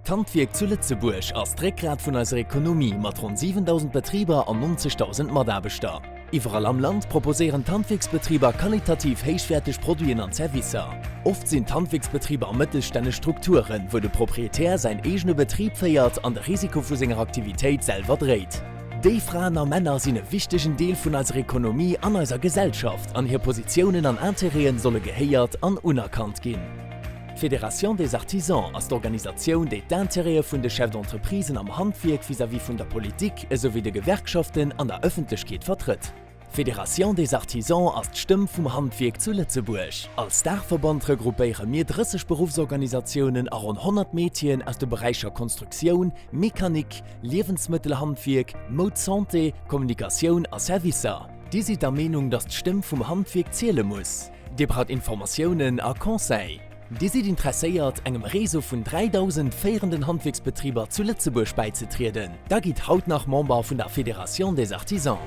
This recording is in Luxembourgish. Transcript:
D'Handwierk zu Lëtzebuerg ass d'Réckgrat vun eiser Ekonomie mat ronn 7.000 Betriber an 90.000 Mataarbechter. Iwwerall am Land proposéieren d'Handwierksbetriber qualitativ héichwäerteg Produiten an Servicer. Oft sinn d'Handwierksbetriber mëttelstänneg Strukturen, wou de Proprietär säin eegene Betrib féiert an de Risiko vu senger Aktivitéit selwer dréit. Déi Fraen a Männer sinn e wichtegen Deel vun eiser Ekonomie an eiser Gesellschaft an hir Positiounen an Intérêten solle gehéiert an unerkannt ginn. D'Fédération des Artisans ass d'Organisatioun, déi d'Intérêtë vun de Chefs d'entreprisen am Handwierk vis-à-vis vun der Politik esouwéi de Gewerkschaften an der Ëffentlechkeet vertrëtt. D'Fédération des Artisans ass d'Stëmm vum Handwierk zu Lëtzebuerg. Als Daachverband regroupéiere mir 30 Beruffsorganisatiounen a ronn 100 Métieren aus de Beräicher Konstruktioun, Mechanik, Liewensmëttelhandwierk, Moud, Santé, Kommunikatioun a Servicer. Dir sidd der Meenung, datt d'Stëmm vum Handwierk ziele muss? Dir braucht Informatiounen a Conseil? Dir sidd interesséiert, engem Réseau vun 3.000 féierenden Handwierksbetriber zu Lëtzebuerg bäizetrieden? Da gitt haut nach Member vun der Fédération des Artisans!